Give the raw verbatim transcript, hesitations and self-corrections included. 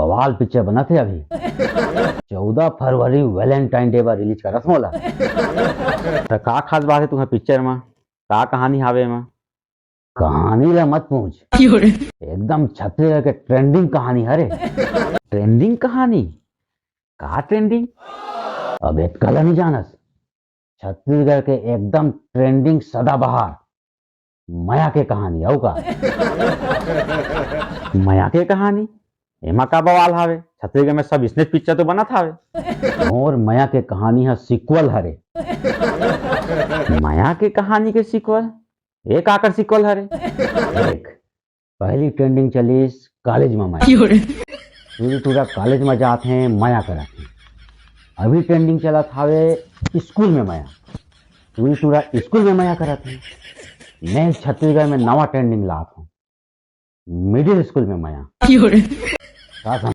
बवाल पिक्चर बनत हे अभी। चौदह फरवरी वैलेंटाइन डे बर रिलीज करत हे ओला। त का खास बात हे तुम्हार पिक्चर म? का कहानी हावे एमा? कहानी ला मत पूछ। एकदम छत्तीसगढ़ के ट्रेंडिंग कहानी हरे। ट्रेंडिंग कहानी? का ट्रेंडिंग? अब एतका ला नहीं जानस? छत्तीसगढ़ के एकदम ट्रेंडिंग सदाबहार मया के कहानी, अउ का? मया के कहानी? एमा का बवाल हावे? छत्तीसगढ़ में सब इसने पिक्चर तो बनत हावे। मोर मया के कहानी ह सीक्वल हरे। मया के कहानी के सीक्वल? ए काकर सीक्वल हरे? देख, पहली ट्रेंडिंग चलिस कॉलेज में मया। टूरी टूरा कॉलेज में जात हे, मया करत हे। अभी ट्रेंडिंग चलत हावे स्कूल में मया। टूरी टूरा स्कूल में मया करत हे। मैं छत्तीसगढ़ में नवा ट्रेंडिंग लात हूँ, मिडिल स्कूल में मया। का समझ